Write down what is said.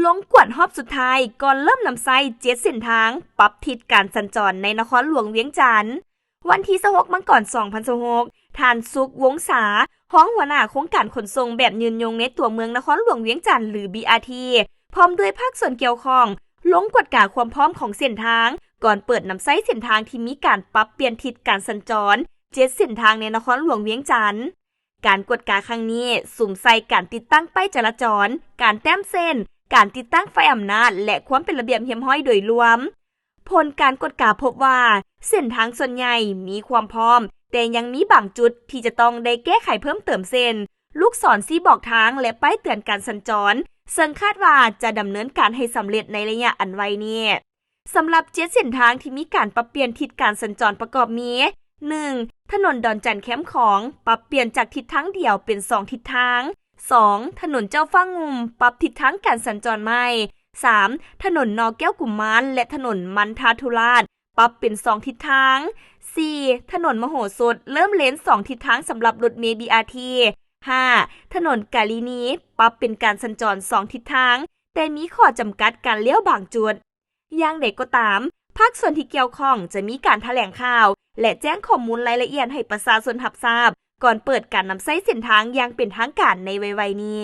ລົງກວດຮອບສຸດທ້າຍກ່ອນເລີ່ມນຳໃຊ້ເຈັດເສັ້ນທາງ ປັບທິດການສັນຈອນໃນນະຄອນຫຼວງວຽງຈັນ. ວັນທີຊາວຫົກ ມັງກອນ ສອງພັນຊາວຫົກ, ທ່ານ ສຸກ ວົງສາ, ຮອງຫົວໜ້າໂຄງການຂົນສົ່ງແບບຍືນຍົງໃນຕົວເມືອງນະຄອນຫຼວງວຽງຈັນ ຫຼື ບີອາທີ ພ້ອມດ້ວຍພາກສ່ວນກ່ຽວຂ້ອງ ລົງກວດກາຄວາມພ້ອມຂອງເສັ້ນທາງ ກ່ອນເປີດນຳໃຊ້ເສັ້ນທາງທີ່ມີການປັບປ່ຽນທິດການສັນຈອນ ເຈັດເສັ້ນທາງໃນນະຄອນຫຼວງວຽງຈັນ. ການກວດກາຄັ້ງນີ້ສຸມໃສ່ການຕິດຕັ້ງປ້າຍຈະລາຈອນ, ການແຕ້ມເສັ້ນ, ການຕິດຕັ້ງໄຟອຳນາດ ແລະ ຄວາມເປັນລະບຽບຮຽບຮ້ອຍໂດຍລວມ. ຜົນການກວດກາພົບວ່າ ເສັ້ນທາງສ່ວນໃຫຍ່ມີຄວາມພ້ອມ, ແຕ່ຍັງມີບາງຈຸດທີ່ຈະຕ້ອງໄດ້ແກ້ໄຂເພີ່ມເຕີມ ເຊັ່ນ ລູກສອນຊີ້ບອກທາງ ແລະ ປ້າຍເຕືອນການສັນຈອນ, ເຊິ່ງຄາດວ່າຈະດຳເນີນການໃຫ້ສຳເລັດໃນໄລຍະອັນໄວນີ້. ສຳລັບເຈັດເສັ້ນທາງທີ່ມີການປັບປ່ຽນທິດການສັນຈອນປະກອບມີ ໜຶ່ງ ຖະໜົນດອນຈັນແຄມຂອງ ປັບປ່ຽນຈາກທິດທາງດຽວເປັນສອງທິດທາງ, ສອງ ຖະໜົນເຈົ້າຟ້າງຸ່ມ ປັບທິດທາງການສັນຈອນໃໝ່, ສາມ ຖະໜົນ ນ.ແກ້ວກຸມມານ ແລະ ຖະໜົນ ມັນທາທຸລາດ ປັບເປັນສອງທິດທາງ, ສີ່ ຖະໜົນມະໂຫສົດ ເລີ່ມເລນສອງທິດທາງສຳລັບລົດເມ ບີອາທີ, ຫ້າ ຖະໜົນກາລິນີ ປັບເປັນການສັນຈອນສອງທິດທາງ ແຕ່ມີຂໍ້ຈຳກັດການລ້ຽວບາງຈຸດ. ຢ່າງໃດກໍຕາມ, ພາກສ່ວນທີ່ກ່ຽວຂ້ອງຈະມີການຖະແຫຼງຂ່າວ ແລະ ແຈ້ງຂໍ້ມູນລາຍລະອຽດໃຫ້ປະຊາຊົນຮັບຊາບ ກ່ອນເປີດການນຳໃຊ້ເສັ້ນທາງຢ່າງເປັນທາງການໃນໄວໆນີ້.